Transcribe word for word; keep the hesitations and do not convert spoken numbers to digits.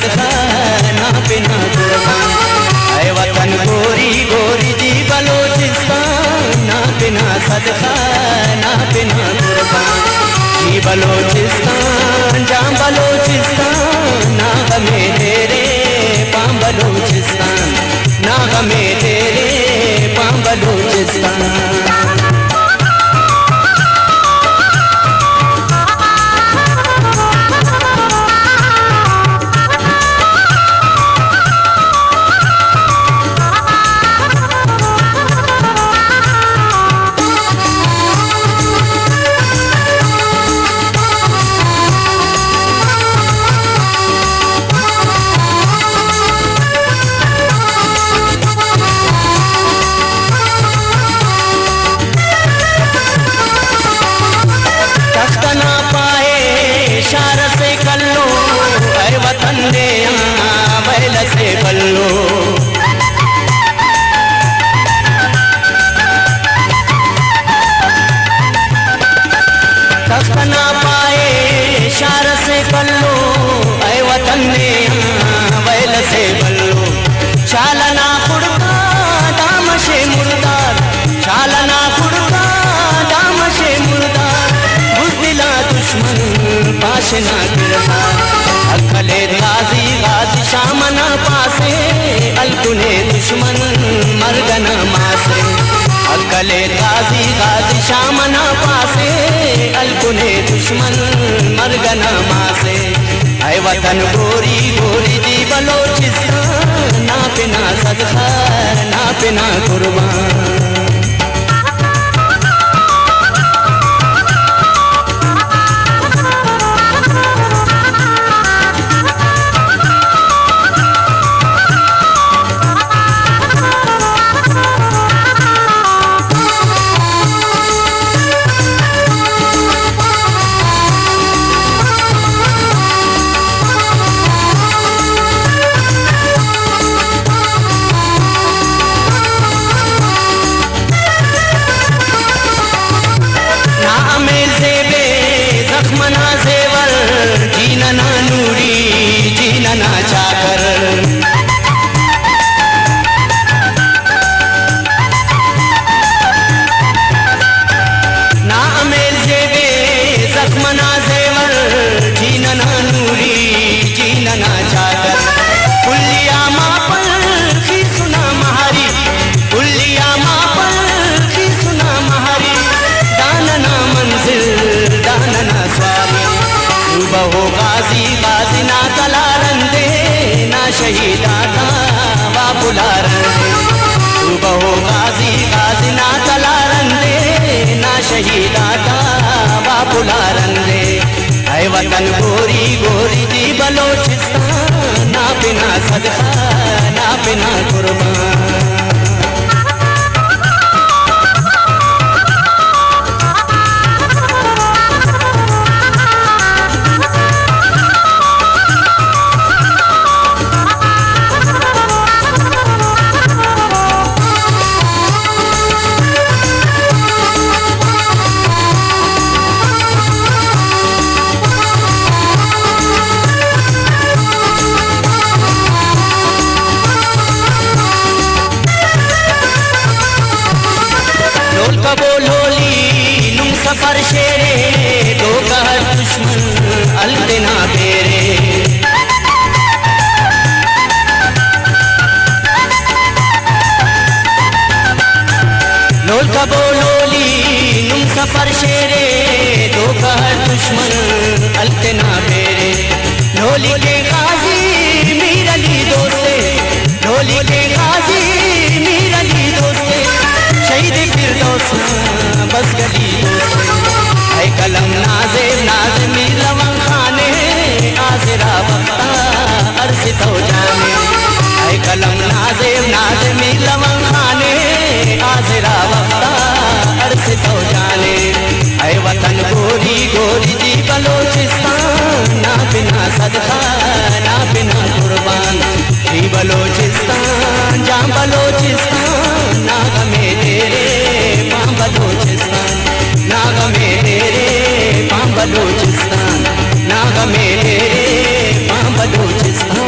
صدقہ نا پنا قربان۔ اے وطن گوری گوری جی بلوچستان، نا پنا صدقہ نا پنا قربان۔ جی بلوچستان، جان بلوچستان، نا غمے تیرے پان بلوچستان، نا غمے تیرے پان بلوچستان۔ تخت ئنا پائے شار ئسے کلو، اے وطن نے آ ویل ئسے بھلو۔ تخت ئنا پائے شار ئسے بھلو، اے وطن نے آ ویل ئسے بھلو۔ شال ئنا خڑک آ دام ئسے مردار، شال ئنا خڑک آ دام ئسے مردار، بزدل آ دشمن پاش ئنا کردار۔ ہکل ایت غازی غازی شام ئنا پاسے، ہلکنے دشمن مرگ ئنا ماسے۔ ہکل ایت غازی غازی شام ئنا پاسے، ہلکنے دشمن مرگ ئنا ماسے۔ اے وطن گوری گوری جی بلوچستان، نا پنا صدقہ نا پنا قربان۔ نا امیر زیبے زخم نا زیور، جی ننا نوری، جی ننا چاکر۔ نا امیر زیبے زخم نا زیور، جی ننا نوری، جی ننا چادر۔ کلیا ما پل خیسنا مہاری، کلیا ما پل خیسنا مہاری، دا ننا منزل، دا ننا سواری۔ صوبہ و غازی، غازی نا تلار اندے، نا شہید آتا واپلار اندے۔ صوبہ و غازی، غازی نا تلار اندے، نا شہید آتا واپلار اندے۔ اے وطن گوری گوری جی بلوچستان، نا پنا صدقہ، نا پنا قربان۔ لول کبو لولی نم سفر شیرے، دھوکہ ہر دشمن ہلک تینا بیرے۔ لول کبو لولی نم سفر شیرے، دھوکہ ہر دشمن ہلک تینا بیرے۔ لولی کے غازی میر علی دوستے، لولی کے غازی میر علی دوستے، شہید فردوس نا بس گلی دوستے۔ اے قلم نا زیب ناظم میر لونگ خان ءِ، حاضر آ وخت آ ارس تو جانے۔ اے قلم نا زیب ناظم میر لونگ خان ءِ، حاضر آ وخت آ ارس تو جانے۔ اے وطن گوری گوری جی بلوچستان، نا پنا صدقہ، نا پنا قربان۔ جی بلوچستان، جان بلوچستان، نا غمے تیرے پان بلوچستان، نا غمے تیرے پان بلوچستان، نا غمے تیرے پان بلوچستان۔